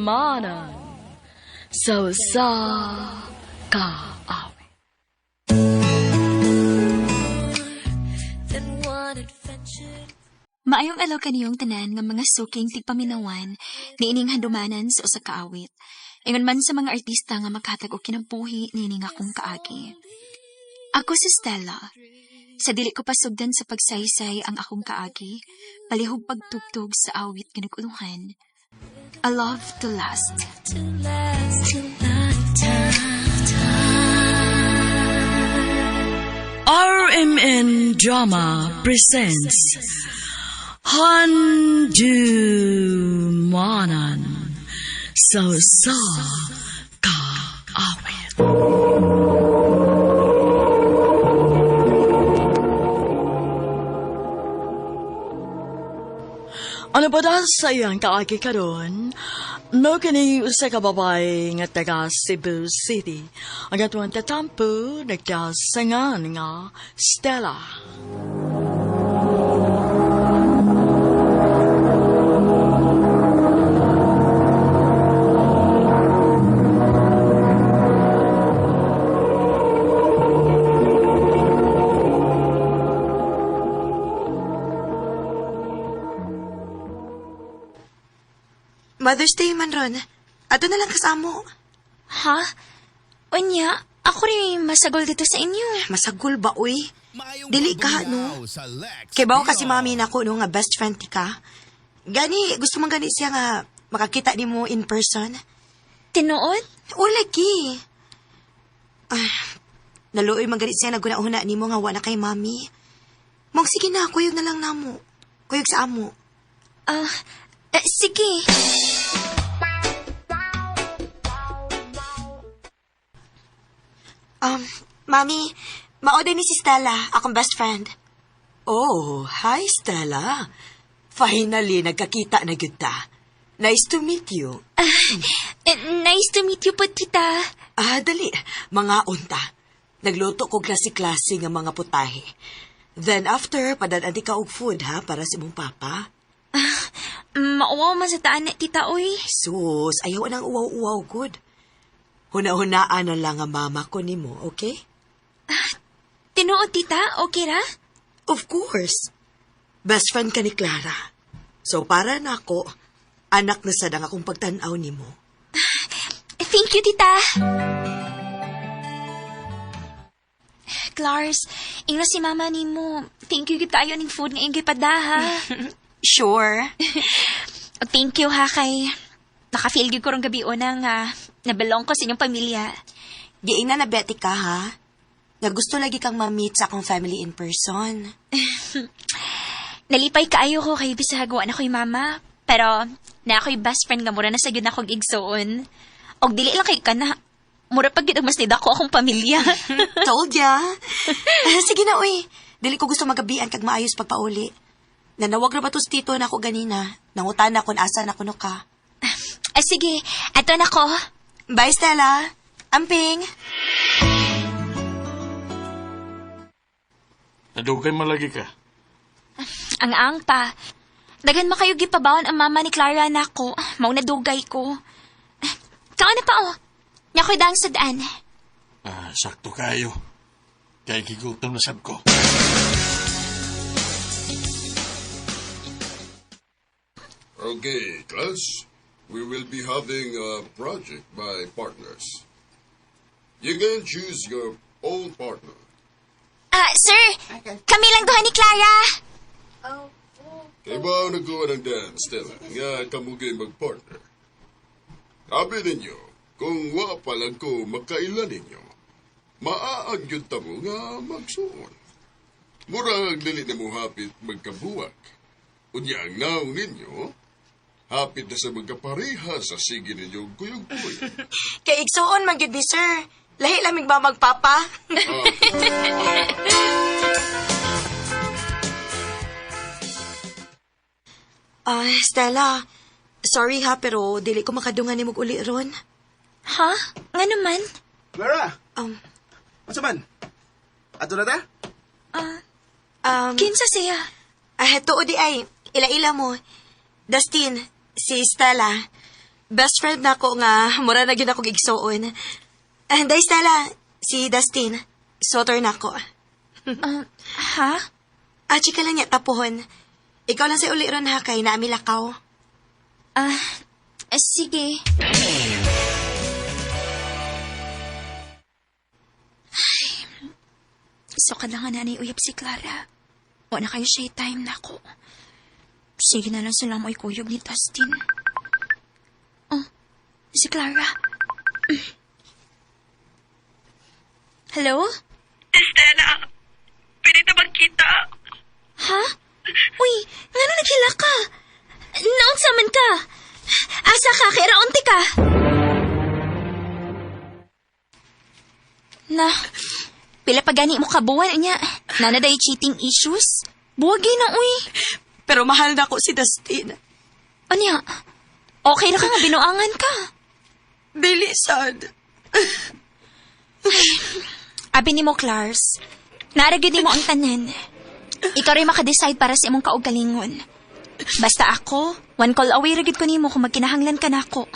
Handumanan sa usa ka awit. Maayong alaw kaniyong tanan nga mga suking tigpaminawan niining handumanan sa usa ka awit. Ingon man sa mga artista nga makatag og kinabuhi niining akong kaagi. Ako si Stella. Sa dili ko pasugdan sa pagsaysay ang akong kaagi, palihog pagtugtog sa awit nga nag-uluhan. A Love to Last. To last a lifetime. RMN Drama presents Handumanan sa usa ka awit. Ano ba dahil sa iyang kaagi karon? Mo kini usa ka babae nga taga Cebu City. Ang atuang tatampo nagkasangan nga Stella. Mother's Day man ron. Ato na lang kasamo. Ha? Unya, ako rin masagol dito sa inyo. Masagul ba, uy? Dili ka, no? Kay bawo kasi mami nako no nga best friend ti ka. Gani, gusto man gani siya nga makakita nimo in person. Tinuod? O lagi. Ah, naluoy man gani siya naguna-una nimo nga wa na kay mami. Mong sige na, kuyog na lang namo. Kuyog sa amo. Ah, sige. Mami, mao din ni si Stella, akong best friend. Oh, hi Stella. Finally, nagkakita na gyud ta. Nice to meet you. Nice to meet you po, tita. Ah, dali. Mga unta. Nagluto ko klase-klase nga mga putahe. Then after, padad-an ka og food ha, para sa imong papa. Mauwaw man sa taan na, tita, uy. Sus, ayaw nang uwaw-uwaw, good. Huna-hunaan na lang ang mama ko nimo, okay? Tinuod, tita? Okay ra? Of course. Best friend ka ni Clara. So para nako, anak na sad ang akong pagtan-aw nimo. Thank you, tita. Clars, ingna si mama nimo. Thank you gyud kaayo ning food nga iyong gipada, ha. Sure. O, thank you, ha, kay naka-feel gyud ko rong gabi una nga nabelong ko sa inyong pamilya. Giingna na Betty ka, ha? Nga gusto lagi kang ma-meet sa akong family in person. Nalipay kaayo ko kay bisag wa na ko'y mama. Pero na ako'y best friend nga mura na sa gyud akong igsoon. Og dili lang kay kana. Mura pag gyud og mas nidako akong pamilya. Told ya. Sige na, uy. Dili ko gusto magabian kag maayos pagpauli. Nanawag ra ba to si tito na ako ganina? Nangutan na kung asa na kuno ka. Ah, sige, ato na ko. Bye, Stella. Amping. Nadugay malagi ka. Ang ang pa. Daghan makayo gipabaon ang mama ni Clara nako. Mao na dugay ko. Kaan na pa oh. Nya ko'y daang sadaan. Ah, sakto kayo. Kay gigutom na sab ko. Okay, class. We will be having a project by partners. You can choose your own partner. Ah, sir! Kami lang duha ni Clara. Kay ba nagkuha ng dance, Stella, nga kamugay magpartner? Sabi ninyo, kung wa pa lang ko makailan ninyo, maaag yun ta mo nga magsuon. Murag dili na mo hapit magkabuwak. Unya ang naong ninyo, hapit na sa magkapareha sa sige ninyo kuyog-kuyog. Kay igsuon man gyud ni sir. Lahi lamig ba magpapa? Ah, Stella. Sorry ha, pero dili ko makadungan nimo uli ron. Ha? Nga naman? Clara, unsa man? Ato na ta? Kinsa siya? Tuod di ay, ila-ila mo. Dustin, si Stella. Best friend na ako nga, mura na gyud ako igsuon. Day Stella, si Dustin. Soter na ako. Ha? Ah, chika lang niya, tapuhon. Ikaw lang si uli ron ha, kay naami lakaw. Sige. Ay, so kailangan na ni uyab si Clara. Wala kayo siya time na ako. Sige na lang sila mo'y kuyog ni Dustin. Oh, si Clara. Hello? Stella, pwede ta magkita? Ha? Uy, ngano naghila ka? Naunsa man ka? Asa ka? Kay raunti ka? Na, pila pa gani mo kabuwan niya. Nana day cheating issues? Buwagi na, uy. Pero mahal na ko si Dustin. Anya, okay na ka nga, binuangan ka. Dili, sad. Ay, abi ni mo, Clars. Naragid ni mo ang tanan. Ikaw rin makadecide para sa imong kaugalingon. Basta ako, one call away ragid ko nimo kung magkinahanglan ka nako.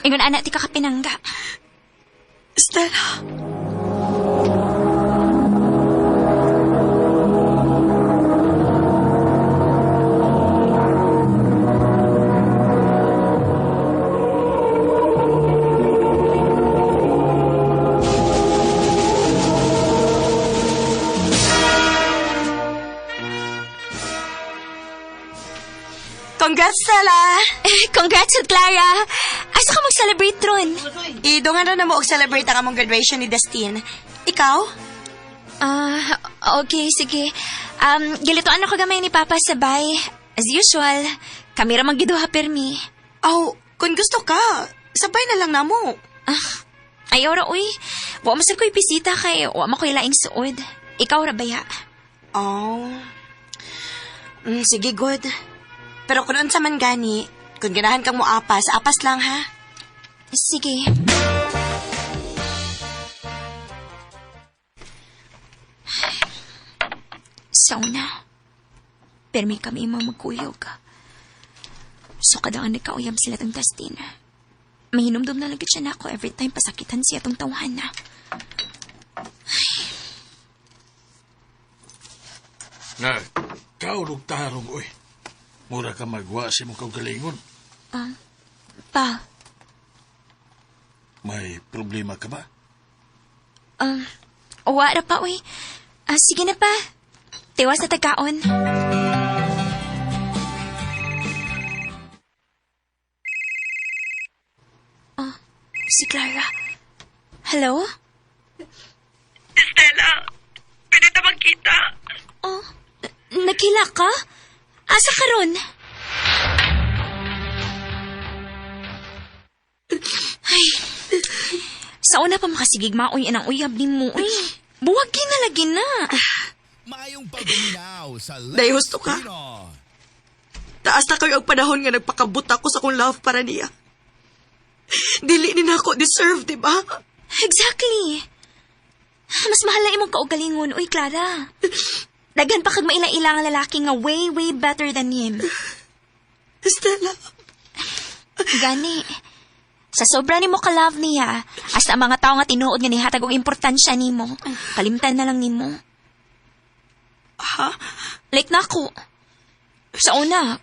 Ingon ana ti ka kapinangga. Stella. Congrats, Stella! Congrats, Clara! Asa ka mag-celebrate ron? Idungan na mo og celebrate ang among graduation ni Dustin. Ikaw? Okay, sige. Gilituan ako gamay ni Papa sa bay. As usual, kami ra magiduha permi. Aw, kung gusto ka, sabay na lang namo. Ayaw ra, uy. Wa mo sad ko'y bisita kay wa mo ko'y laing suod. Ikaw ra baya? Oh. Sige, good. Pero kung unsa man gani, kung ganahan kang moapas, apas lang ha. Sige. Sa una, permi kami mga magkuyog. So kada ang nagkauyam sila tong Dustin. Mahinumdum na lang siya na ako every time pasakitan siya tong tawhan na. Na, kaurog tarong, uy. Mura ka magwa sa imong kaugalingon. Pa. May problema ka ba? Wa ra pa, uy. Sige na pa. Tiwas na tagkaon. Oh, si Clara. Hello? Stella, pwede ta magkita? Oh, nagkila ka? Asa ka ron? Ay, sa una pa makasigig maoy anang uyab ni mo. Uy, buwag na lagi na. Maayong pagduminaw sa Day, husto ka. Taas na kayo ang panahon nga nagpakabot ako sa akong love para niya. Dili ni na ako deserve, di ba? Exactly. Mas mahal na imong kaugalingon, uy, Clara. Daghan pa kag maila-ila nga lalaki nga way, way better than him. Stella. Gani. Sa sobra nimo ka-love niya, hasta ang mga tao nga tinuod nga nihatag og importansya nimo, kalimtan na lang nimo. Ha? Like nako. Sa una,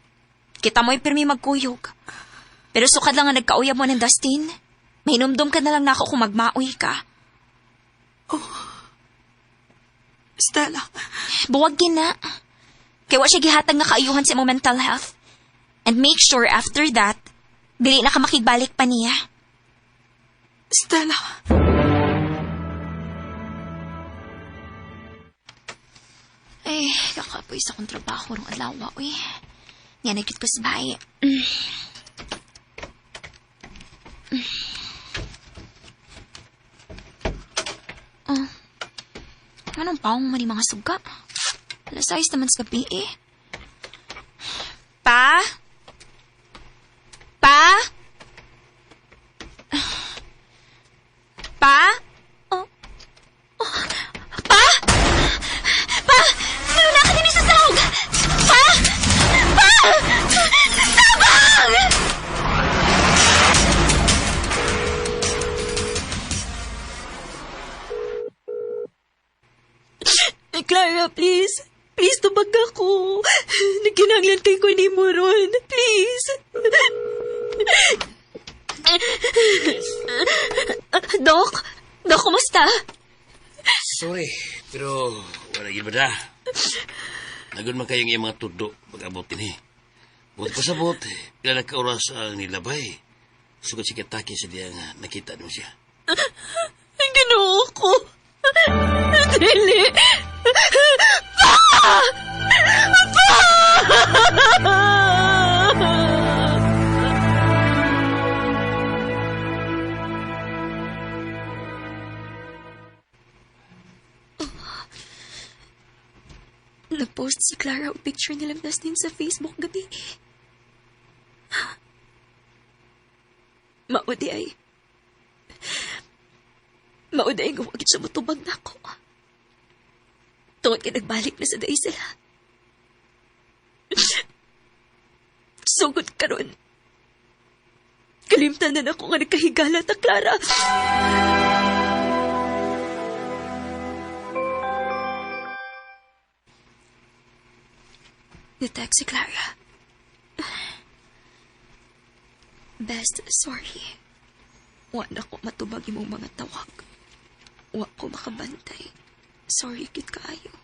kita mo'y pirmi magkuyog. Pero sukad lang nga nagkauyab mo ng Dustin, mahinumdum ka na lang nako kung magmaoy ka. Oh. Stella. Buwag gina. Kaya wa siya gihatag nga kaayuhan sa imong mental health. And make sure after that, dili na ka makigbalik pa niya. Stella. Eh, kakapoy sa akong trabaho rong adlaw, uy. Nga nagkit ko sa bahay. Oh. Anong paong man yung mga suga? Alas 6 naman sa gabi eh. Pa? Pa? Pa? Oh. Oh. Pa? Pa! Ano na ka din sa sahog? Pa! Pa! Tabang! Clara, please. Please, tubag ako. Nagkinahanglan kay ko ni mo ron. Please. Dok? Dok, kumusta? Sorry, pero wala gid ba da? Nagun man kayong iyang mga tudo pag-abot din eh. Buot pasabot, pila na ka oras ang nilabay. Sugod si Kataki sa diya nga nakita mo siya. Ang ginoo ko. Dili. Pa! Pa! Nag-post si Clara og picture nilang Dustin sa Facebook gabi. Maudi ay. Maudi ay nga wag siya mutubag na ako. Tungod kay nagbalik na sa day sila. Sugod karon. Kalimtan na nako nga nagkahigala ta, Clara. Nitext si Clara. Best, sorry. Wa na ko matubag imong mga tawag. Wa ko makabantay. Sorry kit kaayo.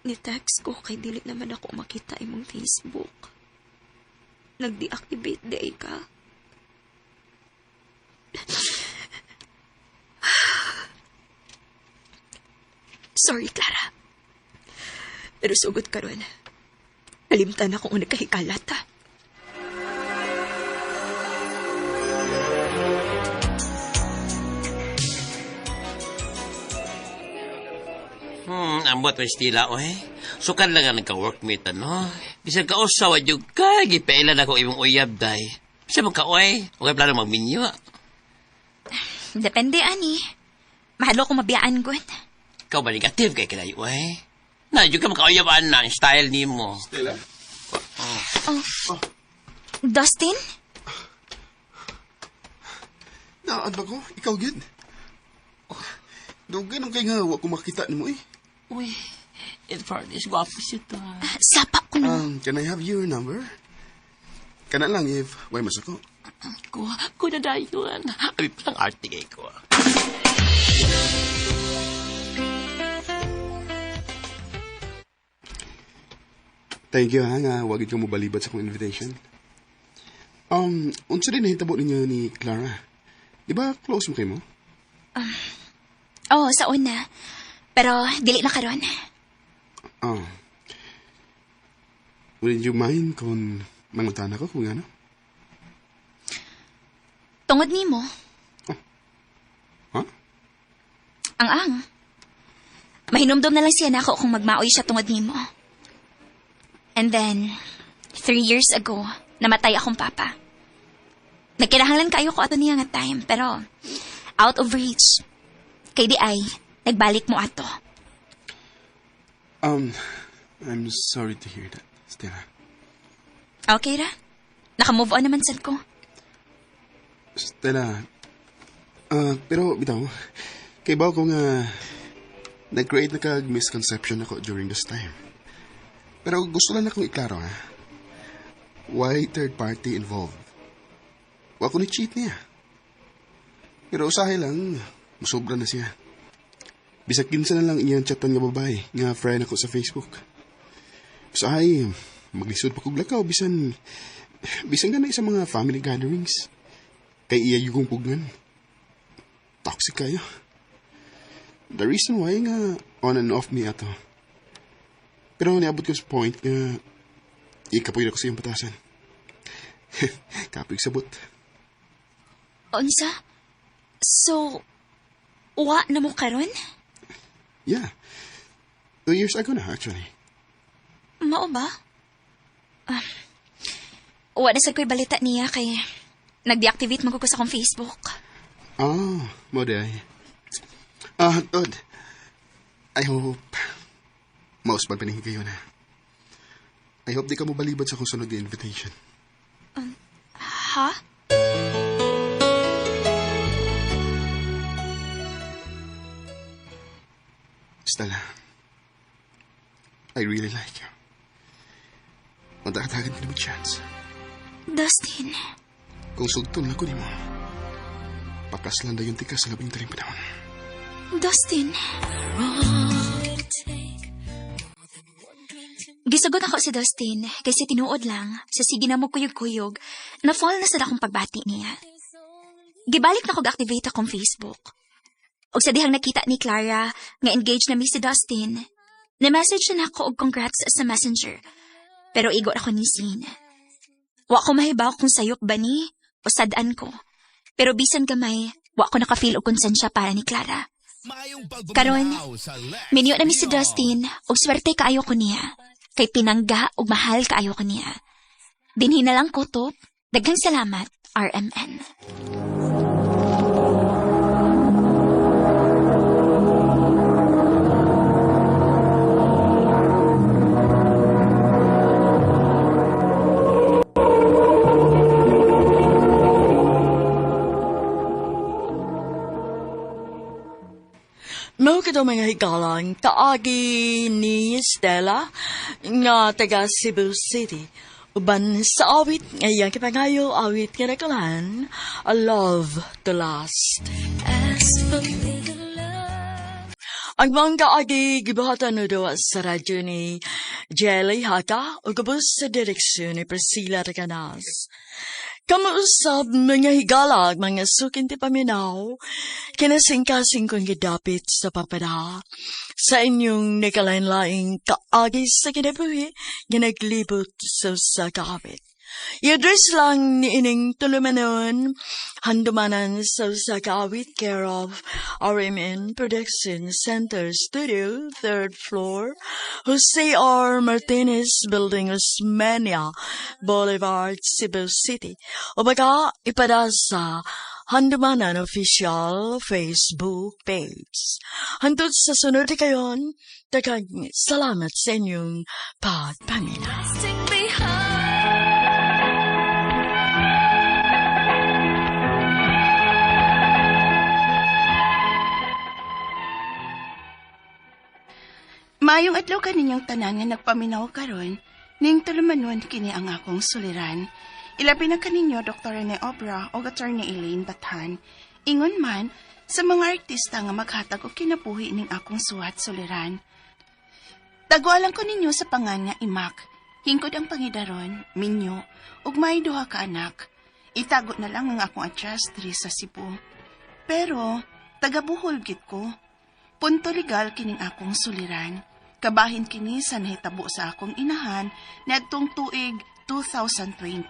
Ni-text ko kay dili naman ako makita imong Facebook. Nag-deactivate di ay ka. Sorry, Clara. Pero sugod karon. Kalimtan ako kung nagkahikalat, ha. Ambot may stila, oy. Sukan lang ang nagka-workmate, ano? Bisan ka usawa, yung ka, gipailan ako imong uyab, day. Bisan mo ka, oy. Okay, plano magminyo. Depende, ani. Mahalo ko mabiyaan, good. Ikaw ba negative kay kalayo, oy? Na, yung ka makauyabaan na ang style ni mo. Stella? Oh. Dustin? Naad ba ko? Ikaw, gid. Oh, dugay nung kay nga, wa ko makita nimo eh. Uy, in fairness, gwapo siya to. Sapa ko no. Can I have your number? Kana lang if way masako. Ko, ko na dayon. Abi palang arte kay ko. Thank you ha, nga wag ko mobalibat sa akong invitation. Unsa din nahitabo ninyo ni Clara? Di ba close mo kayo mo? Oh, sa una. Pero dili na karon. Oh. Would you mind kung mangutan ako kung ano? Tungod nimo. Oh. Huh? Ang-ang. Mahinumdum na lang siya nako kung magmaoy siya tungod nimo. And then, 3 years ago, namatay akong papa. Nagkinahanglan kayo ko ato niya nga time, pero out of reach. Kay di ay, nagbalik mo ato. I'm sorry to hear that, Stella. Okay ra? Naka-move on naman sad ko. Stella, pero bitaw, kay bawo ko nga nag-create na kag misconception ako during this time. Pero gusto lang akong iklaro, ha? Why third party involved? Wa ko ni cheat niya. Pero usahay lang, musobra na siya. Bisag kinsa na lang iyang chatan nga babae, nga friend ako sa Facebook. Usahay, maglisod pa kog lakaw, bisan ganay sa mga family gatherings. Kay iya yugong pugnan. Toxic kayo. The reason why nga on and off me ato. Pero niabot ko sa point nga ikapoy na ko sa iyong patasan. Kapoy sabot. Unsa? So, wa na mo karon? Yeah. 2 years ago na, actually. Mao ba? Wa na sad ko'y balita niya kay nag-deactivate man ko sa akong Facebook. Ah, mo di ay. Tod. I hope mausbag pa kayo na. I hope di ka mo balibad sa akong sunod na invitation. Ha? Stella, I really like you. Magdakatagan ka na mo chance. Dustin, Kung sugton lang ko nimo, pakaslan dayon tika sa labing daling panahon. Dustin. Gisugot ako si Dustin kasi tinuod lang sa sige na mo kuyog-kuyog na fall na sad akong pagbati niya. Gibalik na kog activate akong Facebook. Og sa dihang nakita ni Clara nga engaged na mi si Dustin, na-message na nako og congrats sa Messenger. Pero igo ako ni Sin. Wa ko mahibaw kung sayop ba ni o sad-an ko. Pero bisan gamay, wa ko naka-feel og konsensya para ni Clara. Karon, minyo na mi si Dustin og swerte kaayo ko niya. Kay pinangga og mahal kaayo ko niya. Dinhi na lang ko to. Daghang salamat, RMN. Mao kato mga higalang kaagi ni Stella nga taga Cebu City. Uban sa awit nga iyang kipangayo awit nga nakalan, A Love to Last. Ask for me to love. Ang mga kaagi gibuhatan no duwa sa radyo ni Jelly Haka ug ubos sa direksyon ni Priscilla Recanas. Kamuusab mga higalag, mga sukin ti paminaw, kinasingkasing kong gidapit sa papada, sa inyong nakalain-laing kaagi sa kinabuhi, nga naglibot sa usa ka awit. I-address lang ni ining tulumanon, handumanan sa usa ka awit, care of RMN Production Center Studio, 3rd floor, Jose R. Martinez Building, Osmeña Boulevard, Cebu City. O baka ipada sa Handumanan Official Facebook page. Hantod sa sunod kayon, daghang salamat sa inyong pagpamina. Lasting behind. Maayong adlaw kaninyong tanan nga nagpaminaw karon, ning tulumanon kini ang akong suliran. Ilabi na kaninyo Dr. Rene Obra o Attorney Elaine Bathan. Ingon man sa mga artista nga maghatag og kinabuhi ning akong suwat suliran. Tagualan ko ninyo sa pangan nga imak. Hingkod ang pangidaron, minyo, ug may duha ka anak. Itago na lang ang akong address diri sa Cebu. Pero taga Bohol gid ko. Punto legal kining akong suliran. Kabahin kini sa nahitabo sa akong inahan niadtong tuig 2020.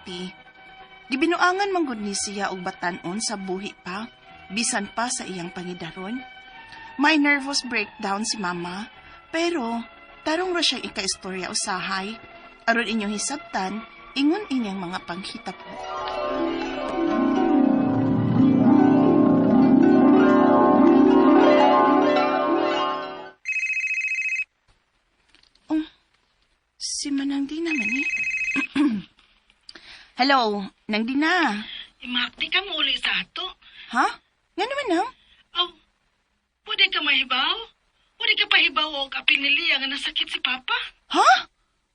Gibinuangan man gud ni siya og batan-on sa buhi pa, bisan pa sa iyang pangidaron. May nervous breakdown si mama, pero tarong ra siyang ikaistorya usahay. Aron inyong hisabtan, ingon inyang mga panghitabo. Oh, si Manang Dina man eh. Hello, Nang Dina. Imak, di ka muuli sa ato. Ha? Nga naman nang? Aw, pwede ka mahibaw? Pwede ka pahibaw og apil ni Lia nga nasakit si Papa? Ha?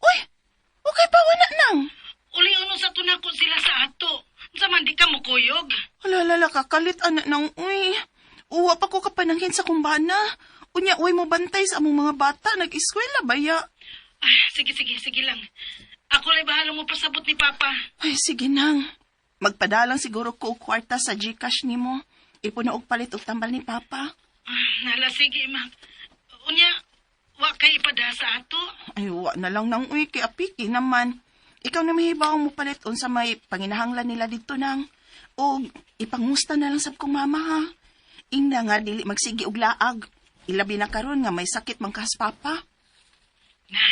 Uy, okay pa wala nang. Uli uno sa tunako sila sa ato. Unsa man di ka mukuyog? Ala, lala, kakalit anak nang uy. Uwa pa ko kapananghin sa kumbana. Unya, uy mo bantay sa among mga bata. Nag-eskwela ba ya? Ay, sige, sige, sige lang. Ako lay bahala mo pasabot ni Papa. Ay, sige nang. Magpadalang siguro ko og kwarta sa GCash nimo. Ipuno og palit og tambal ni Papa. Ah, nala, sige, Imak. Unya, wa kay ipada sa ato. Ay, wa na lang nang uy, kay apiki naman. Ikaw na mahibaw mo palit unsa may panginahanglan nila dito nang. O ipangusta na lang sab kong mama ha. Ingna nga dili magsigi og laag. Ilabi na karon nga may sakit man kas papa. Na,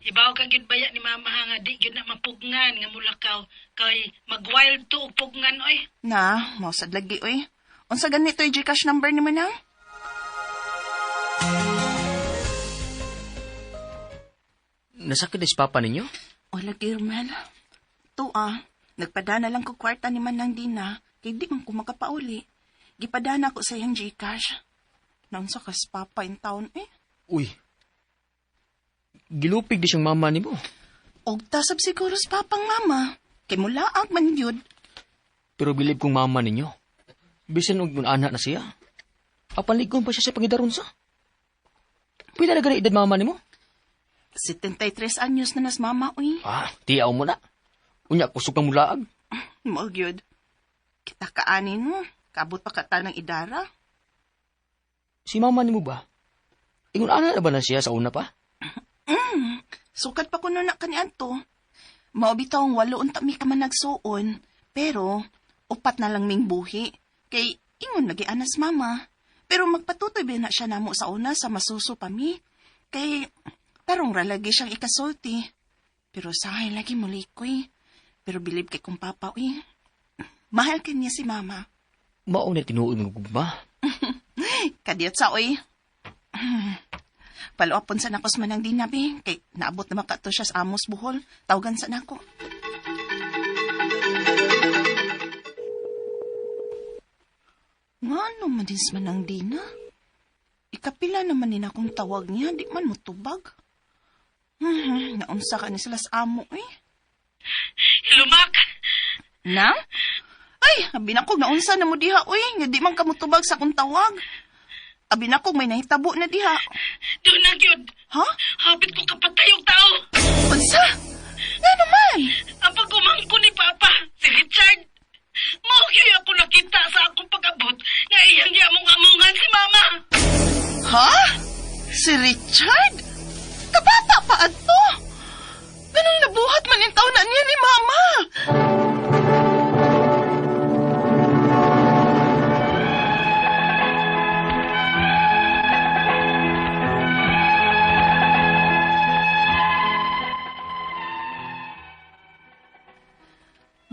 ibaw ka gyud baya ni mama ha nga di gyud na mapugnan nga mulakaw kay mag-wild to og pugnan oy. Na, mao sad lagi oy. Unsa ganito yung GCash number nimo nang? Nasakit na si Papa ninyo? O lagi, Romel. Tuwa, nagpadana lang ko kwarta ni Manang Dina, kay di man ko makapauli. Gipadana ko sa iyang GCash. Naunsa kas papa in town eh. Uy. Gilupig di siyang mama nimo. Og tasab siguro sa papang mama. Kay mulaag man yun. Pero bilib kong mama ninyo. Bisan og ana na siya. Apan ligon pa siya sa pangidaron sa. Pila na gani edad mama nimo? 73 anyos na nas mama, uy. Ah, tiyaw mo na. Unya, kusog kang mulaag. Mao gyud. Kita kaanin mo. Kabot pa ka ng idara. Si mama nimo ba? Ingon ana na ba na siya sa una pa? Sukat pa kuno na kaniadto. Mao bitaw ang 8 unta mi ka man nagsuon, pero 4 na lang ming buhi. Kay ingon lagi anas mama. Pero magpatutoy ba na siya namo sa una sa masuso pa mi. Kay tarong ra lagi siyang ikasulti. Pero sahay lagi mulikoy. Pero bilib kay kong papa, uy. Mahal kanya si mama. Mao na tinuod nga gugma. Kadiyot sa, uy. Paluapon sa nakos man ang dinabi. Kay naabot na makato siya sa Amos Bohol. Tawagan sa nako. Nga naman din sa manang dina. Ikapila naman din akong tawag niya. Di man mutubag. Naunsa ka ni sila sa amo, eh. Lumak! Na? Ay, abi na ko, naunsa na mo diha, uy. Nga di man ka mutubag sa akong tawag. Abi na ko, may nahitabo na diha. Doon na, gyud. Ha? Hapit ko kapatay og tao. Unsa? Nga naman? Ang pag-umangko ni Papa, si Richard. Mao gyud ako nakita sa akong pag-abot nga iyang giamong-amongan si Mama. Ha? Si Richard? Kabata pa adto. Ganun nabuhat man yung taon na niya ni Mama.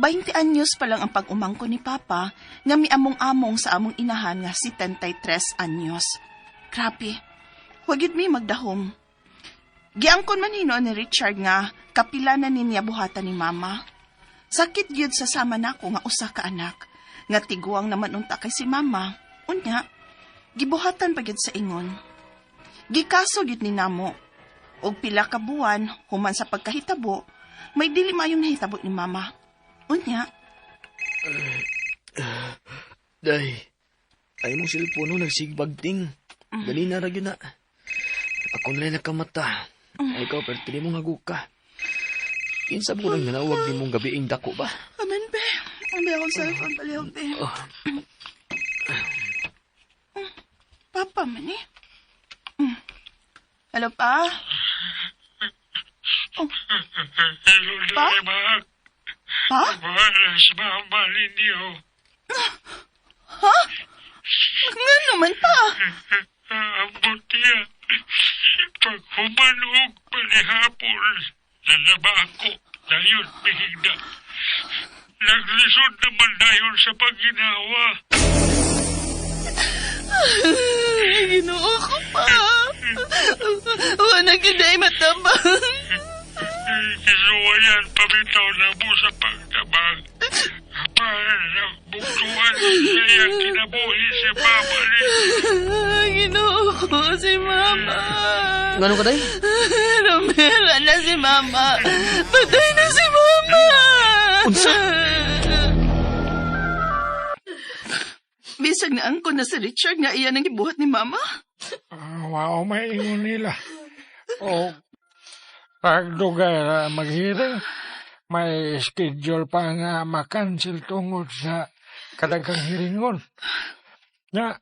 20 anyos pa lang ang pag-umangko ni Papa nga miamong-among sa among inahan nga 73 anyos. Grabe, wag yun mi magdahom. Giangkon man hino ni Richard nga kapila na ninya buhatan ni Mama. Sakit gyud sa sama nako nga usa ka anak nga tiguang naman unta kay si Mama. Unya, gibuhatan pa gyud sa ingon. Gikaso gyud ni namo. Og pila ka buwan human sa pagkahitabo, may dili maayong nahitabo ni Mama. Unya. Day, ay mong silpono nagsigbag ting. Dali na ra gyud na. Ako na lang nakamata. Ay ikaw, pero tili mong haguka. Kinsa mo nang nanawag ni mong gabiing dako ba? Amen, be. Ang akong cellphone, palihog, be. Oh. Papa man eh. Hello, pa? Oh. Pa? Pa? Wala sa mama ninyo. Ha? Nga naman pa? Ambot niya. Pag humanog palihapon, lalaba ako. Dayon, mihigda. Naglisod naman dayon sa pagginawa. Ginoo ko pa. Wala kinay matabang. Kisuwayan pabitaw na mo sa pagtabang. Para na buktuan sa iyang kinabuhi si mama ni. Ginoo ko si mama. Ngano ka, day? Romela na si mama. Patay na si mama. Unsa? Bisag na angko na si Richard nga iyan ang gibuhat ni mama. Wow, may ingon nila. O, pagdugay na maghiring, may schedule pa nga makancel tungod sa kadaghang hiringon. Na,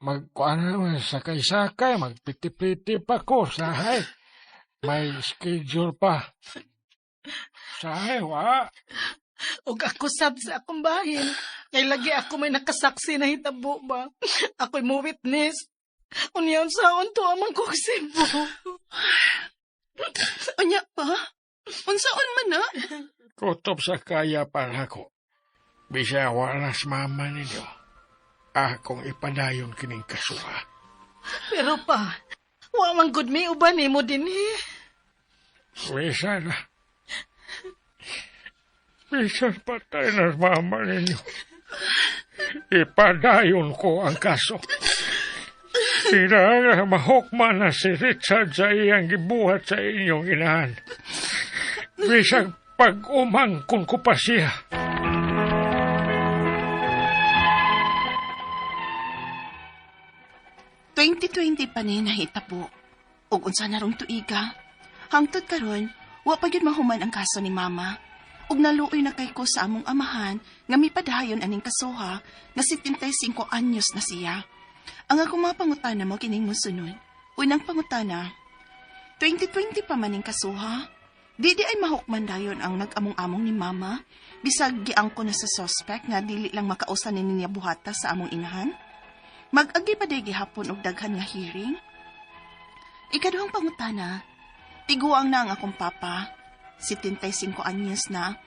magkuan naman sakay-sakay, magpiti-piti pa ko, sahay. May schedule pa. Sahay, wa. Og ako sab sa akong bahin. Kay lagi ako may nakasaksi na hitabo ba. Ako'y mo witness. Unya unsaon to amang ko Cebu. Unya pa? Unsaon man na? Kutob sa kaya para ko. Bisa wala sa mama ninyo. Akong ipadayon kining kasuha. Pero pa, wa man gud mi uban nimo dinhi. Bisa na. Bisa patay na mama ninyo. Ipadayon ko ang kaso. Kailangan mahukman na si Richard sa iyang gibuhat sa inyong inahan. Bisag pag-umangkon ko pa siya. 2020 pa ni nahitabo. Ug unsa na rong tuiga. Hangtod karon, wa pa gyud mahuman ang kaso ni Mama. Ug naluoy na kay ko sa among amahan nga mipadayon aning kasuha nga 75 anyos na siya. Ang akong mga pangutana mo kining mosunod. Unang pangutana, 2020 pa man ning kasuha. Di di ay mahukman dayon ang nag-among-among ni Mama, bisag giangko na sa suspect nga dili lang makausa ni niya buhata sa among inahan. Mag-agi pa day gihapon og daghan nga hearing. Ikaduhang pangutana, tiguang na ang akong papa, 75 anyos na,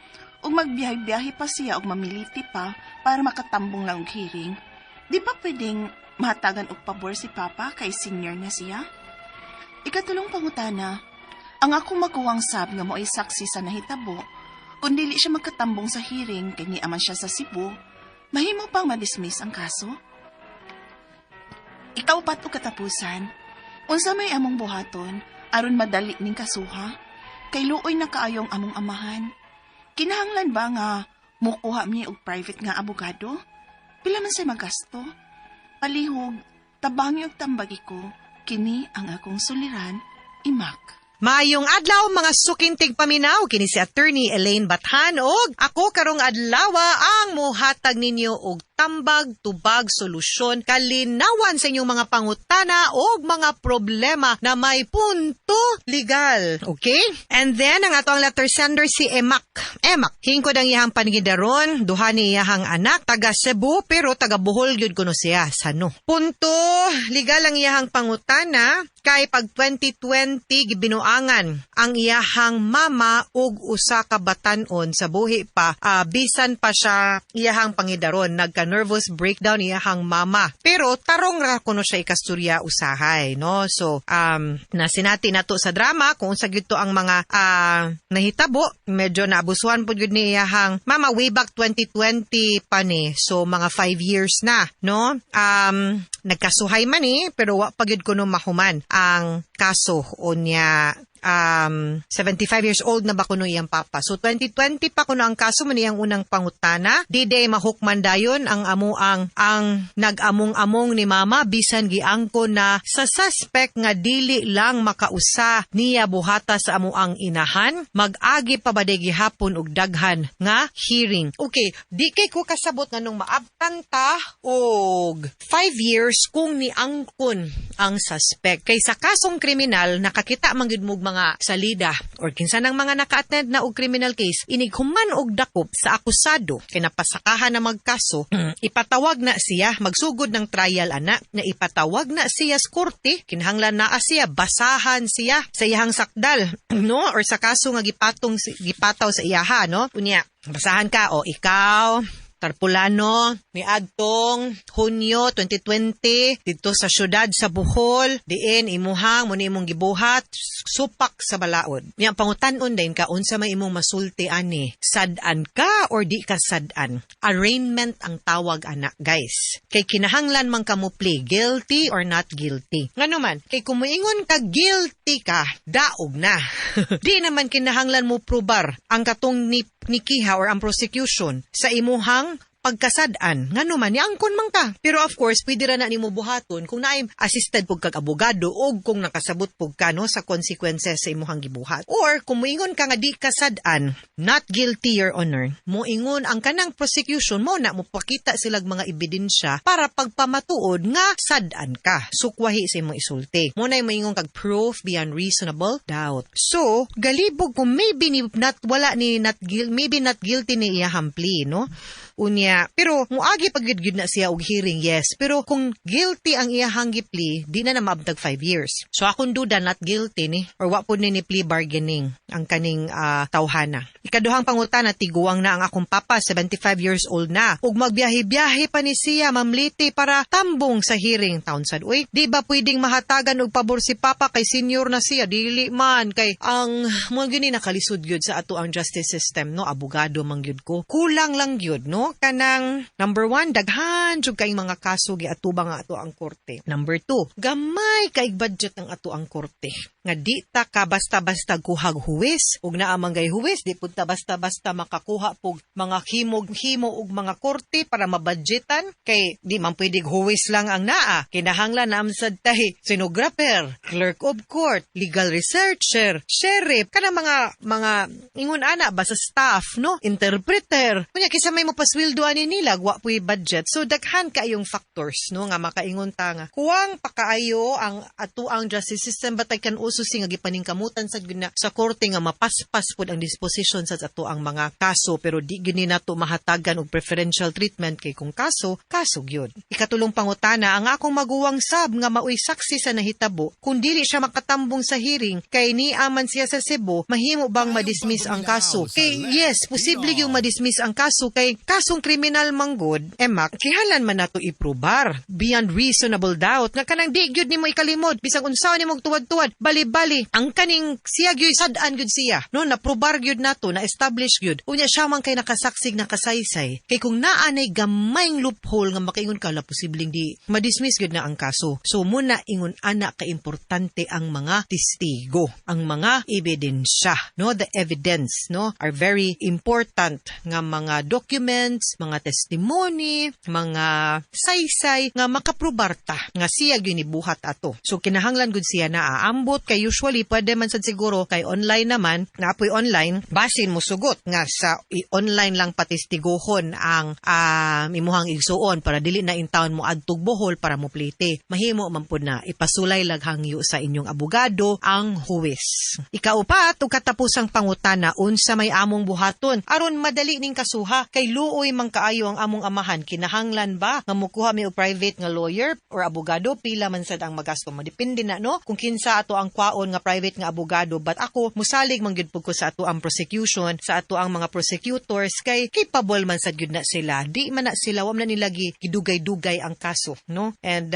ug magbiyahe-biyahe pa siya og mamiliti pa para makatambong lang og hearing. Di ba pwedeng mahatagan og pabor si papa kay senior na siya? Ikatulong pangutana, ang akong maguwang sab nga mo'y saksi sa nahitabo, kung dili siya magkatambong sa hearing kay niaman siya sa Cebu, mahimo pang madismiss ang kaso? Ikaupat o katapusan, unsa may among buhaton aron madali ning kasuha? Kay luoy na kaayong among amahan. Kinahanglan ba nga mukuha mi og private nga abogado? Pila man say magasto? Palihog, tabangi og tambagi ko, kini ang akong suliran, Imak. Maayong adlaw mga suking tigpaminaw, kini si Attorney Elaine Bathan og ako karong adlawa ang mohatag ninyo og tambag, tubag, solusyon, kalinawan sa inyong mga pangutana og mga problema na may punto legal. Okay? And then ang ato ang letter sender si Emak. Emak, hingkod ang iyang panigidaron, duha ni iyahang anak, taga Cebu pero taga Bohol gyud kuno siya sano. Punto legal ang iyahang pangutana kay pag 2020 gibinuangan ang iyahang mama ug usa ka batan-on sa buhi pa, bisan pa siya iyahang pangidaron, nagka nervous breakdown iyahang mama. Pero tarong ra kuno siya ikasturya usahay, no? So nasinati nato sa drama kung unsa gyud to ang mga nahitabo, medyo naabusuhan pud gyud ni iyahang mama way back 2020 pa ni. So mga 5 years na, no? Nagkasuhay man ni pero wa pa gyud kuno mahuman ang kaso unya. 75 years old na ba kuno iyang papa. So 2020 pa kuno ang kaso man iyang unang pangutana. Di day mahukman dayon ang amuang ang nag-among-among ni mama bisan giangko na sa suspect nga dili lang makausa niya buhata sa amuang inahan. Mag-agi pa ba day gihapon og daghan nga hearing. Okay, di kay ko kasabot nga nung maabtan ta og 5 years kung niangkon ang suspect. Kay sa kasong kriminal nakakita man gyud mo mga salida or kinsa nang mga naka-attend na og criminal case, inig human og dakop sa akusado kay napasakahan na magkaso, ipatawag na siya, magsugod ng trial ana, na ipatawag na siya sa korte, kinahanglan naa siya, basahan siya sa iyahang sakdal, no? Or sa kaso nga gipataw sa iyaha, no? Unya, basahan ka, o ikaw, Tarpulano, miadtong Hunyo 2020 didto sa syudad sa Bohol, diin imuhang mo ni imong gibuhat supak sa balaod. Nya pangutan-on din ka unsa may imong masulti ani, sad-an ka or di ka sad-an? Arraignment ang tawag ana, guys. Kay kinahanglan man ka mo plea guilty or not guilty. Ngano man, kay kung moingon ka guilty ka, daog na. Di naman kinahanglan mo probar ang katong nikiha or ang prosecution sa imuhang pagkasad-an. Ngano man, niangkon man ka. Pero of course, pwede ra na nimo buhaton kung naay assisted pug kag abogado o kung nakasabot pug ka, no, sa consequences sa imuhang gibuhat. Or kung moingon ka nga di kasad-an, not guilty, your honor, moingon ang kanang prosecution mo na mopakita silag mga ebidensya para pagpamatuod nga sad-an ka. Sukwahi sa imong isulti. Mo na moingon kag proof beyond reasonable doubt. So, galibog kung maybe ni not wala ni not guilty, maybe not guilty ni iyahang plea, no? Unya, pero muagi pag gyud na siya og hearing, yes. Pero kung guilty ang iyahang gi-plea, di na na maabtag 5 years. So akong duda not guilty ni or wa pud ni ni plea bargaining ang kaning tawhana. Ikaduhang pangutana, tiguang na ang akong papa, 75 years old na. Ug magbiyahe-biyahe pa ni siya mamliti para tambong sa hearing taon sad. Uy, di ba pwedeng mahatagan og pabor si papa kay senior na siya? Dili man kay ang mga gyud ni nakalisod gyud sa ato ang justice system, no? Abogado man gyud ko. Kulang lang gyud, no? no? Kanang number one, daghan jud kay mga kaso giatubang nga ato ang korte. Number two, gamay kay budget ang ato ang korte. Nga di ta ka basta-basta kuhag huwes ug naa man gay huwes, di pud ta basta-basta makakuha pug mga himog-himo og mga korte para mabudgetan kay di man pwedeng huwes lang ang naa. Kinahanglan na sad tahi stenographer, clerk of court, legal researcher, sheriff, kanang mga ingon ana ba sa staff, no? Interpreter. Kunya kinsa may mopasweldo ani nila, wa puy budget. So daghan kaayong factors, no, nga makaingon ta nga kuwang pakaayo ang atuang justice system, but I can also see nga gipaningkamutan sa gyud na sa korte nga mapaspas pud ang disposition sa ato ang mga kaso, pero di gyud ni nato mahatagan og preferential treatment kay kung kaso, kaso gyud. Ikatulong pangutana, ang akong maguwang sab nga maoy saksi sa nahitabo, kung dili siya makatambong sa hearing kay niaman siya sa Cebu, mahimo bang ma-dismiss ang kaso? Kay yes, posible yung ma-dismiss ang kaso kay kasong kriminal manggod, emak, kinahanglan man nato iprubar beyond reasonable doubt nga kanang di gyud nimo ikalimod bisag unsaon nimo tuwad-tuwad, bali-bali ang kaning siya gyud, sad-an gyud siya, no? Naprobar gyud nato, na establish gyud, unya siya man kay nakasaksig, nakasaysay. Kay kung naa nay gamayng loophole nga makaingon ka la posibleng di ma-dismiss gyud na ang kaso. So muna ingon ana ka importante ang mga testigo, ang mga ebidensya, no? The evidence, no, are very important nga mga documents, mga testimony, mga saysay nga makaprubar ta nga siya gyud nibuhat ato. So kinahanglan gud siya na aambot kay usually pwede man sad siguro kay online naman, naapoy online, basin mo sugot nga sa online lang patestiguhon ang imuhang igsuon para dili na intawon mo adtog Bohol para mo plite. Mahimo man pud na ipasulay laghangyo sa inyong abogado ang huwes. Ikaupat ug katapusang pangutana, unsa may among buhaton aron madali ning kasuha kay luoy man kaayo ang among amahan? Kinahanglan ba nga mukuha mi og private nga lawyer or abogado? Pila man sad ang magasto mo? Depende na, no, kung kinsa ato ang kwaon nga private nga abogado, but ako musalig man gyud pud ko sa ato ang prosecution, sa ato ang mga prosecutors, kay capable man sad gyud na sila. Di man na sila, wa man na nila gidugay-dugay ang kaso, no? And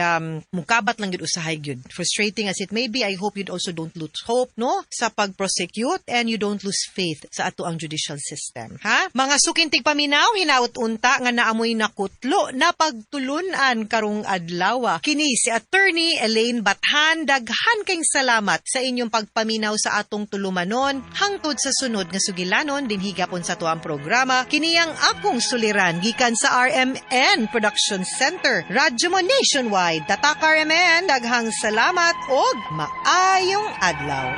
mukabat lang gyud usahay gyud. Frustrating as it may be, I hope you also don't lose hope, no, sa pag-prosecute and you don't lose faith sa ato ang judicial system, ha? Mga suking tigpaminaw, hinaut unta nga naamoy nakutlo na pagtulunan karong adlaw. Kini si Attorney Elaine Bathan. Daghan kayong salamat sa inyong pagpaminaw sa atong tulumanon. Hangtod sa sunod nga sugilanon dinhi gapon sa atuang programa, kini ang Akong Suliran, gikan sa RMN Production Center, Radyo mo nationwide. Tatak RMN, daghang salamat og maayong adlaw.